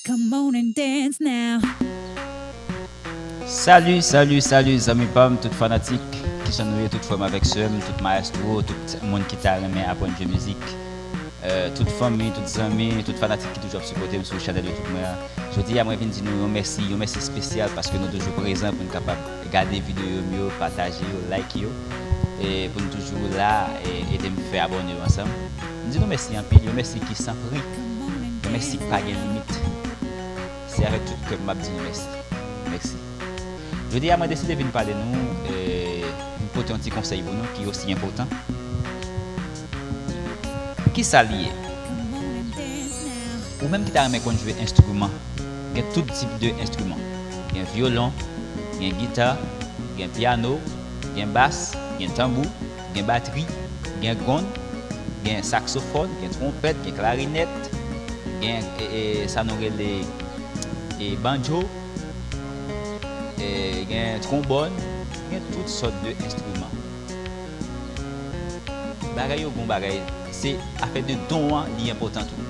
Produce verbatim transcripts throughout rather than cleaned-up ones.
Come on and dance now. Salut, salut, salut, zanmi pa m, tout fanatik, kijan nou ye, tout frè m avèk sè m, tout maestro, tout moun ki ta renmen aprann jwe mizik, euh, tout fanmi, tout zanmi, tout fanatik ki toujou ap sipòte m sou chanèl YouTube mwen an. Jodi a, mwen vin di nou yon mèsi, yon mèsi espesyal paske nou toujou prezan pou n kapab gade videyo m yo, pataje yo, like yo, e pou n toujou la, e ede m fè abòne yo ansanm. M di nou mèsi anpil, yon mèsi ki san pri, yon mèsi ki pa gen limit. Se avèk tout kè m m ap di nou mèsi. Mèsi. Jodi a, mwen deside vin pale nou, e, vin pote yon ti konsèy pou nou ki osi enpòtan. Kisa l ye? Ou menm ki ta renmen konn jwe enstriman, gen tout tip de enstriman. Gen vyolon, gen gita, gen pyano, gen bas, gen tanbou, gen batri, gen gonn, gen saksofòn, gen twonpèt, gen klarinèt, gen, e, e, sa nou rele, e, banjo, e, gen twonbòn, gen tout sòt de enstriman. Bagay yo gon bagay, se afè de don an li enpòtan tou.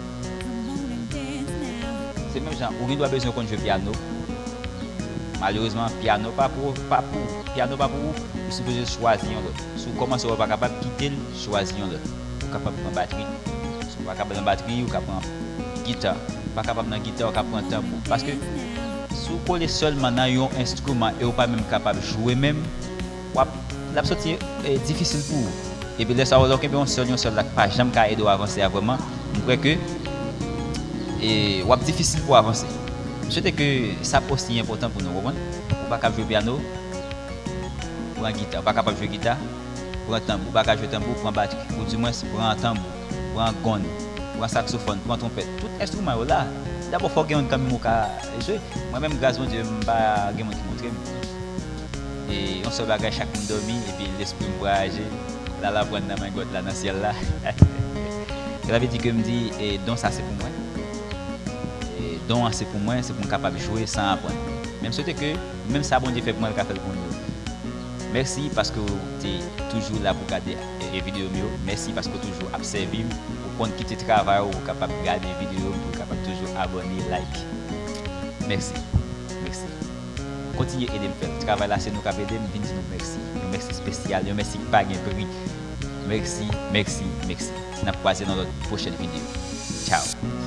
Se menm jan, ou gen dwa bezwen konn jwe pyano. Malerezman, pyano pa pou, pa pou, pyano pa pou ou, ou sipoze chwazi yon lòt. Si w kòmanse wè w pa kapab, kite l, chwazi yon lòt. Ou kapab pran batri. Si w pa kapab nan batri, ou ka pran gita. Ou pa kapab nan gita, ou ka pran tanbou. Paske si w kole sèlman nan yon enstriman e w pa menm kapab jwe menm, w ap, l ap soti, e, difisil pou ou. Epi lè sa a, lè w kenbe yon sèl, yon sèl la k pa janm ka ede w avanse a vrèman, m kwè ke, e, w ap difisil pou w avanse. M swete ke sa osi enpòtan pou nou, konprann? Ou pa kab jwe pyano, pran gita. Ou pa kapab jwe gita, pran tanbou. Ou pa ka jwe tanbou, pran batri. Ou dimwens, pran tanbou, pran gonn, pran saksofòn, pran twonpèt. Tout enstriman yo la. Dabò, fò w gen youn kanmenm ou ka jwe. Mwen menm, gras Bondye, m pa gen moun ki montre m. E yon sèl bagay, chak m dòmi, epi lespri m vwayaje, l al aprann nan men God la, nan syèl la. Sa vle di ke m di, e, don sa se pou mwen. E don an se pou mwen, se pou m kapab jwe san aprann. Men m swete ke menm sa Bondye fè pou mwen, l ka fè l pou nou. Mèsi paske w te toujou la pou gade, e, videyo m yo. Mèsi paske w toujou ap sèvi m. Ou konn kite travay ou, ou kapab gade videyo m, pou w kapab toujou abòne, like. Mèsi. Mèsi. Kontinye ede m fè l. Travay la, se nou k ap ede m. Vin di nou mèsi. Yon mèsi espesyal, yon mèsi ki pa gen pri. Mèsi, mèsi, mèsi. N ap kwaze nan lòt pwochèn videyo. Tchao.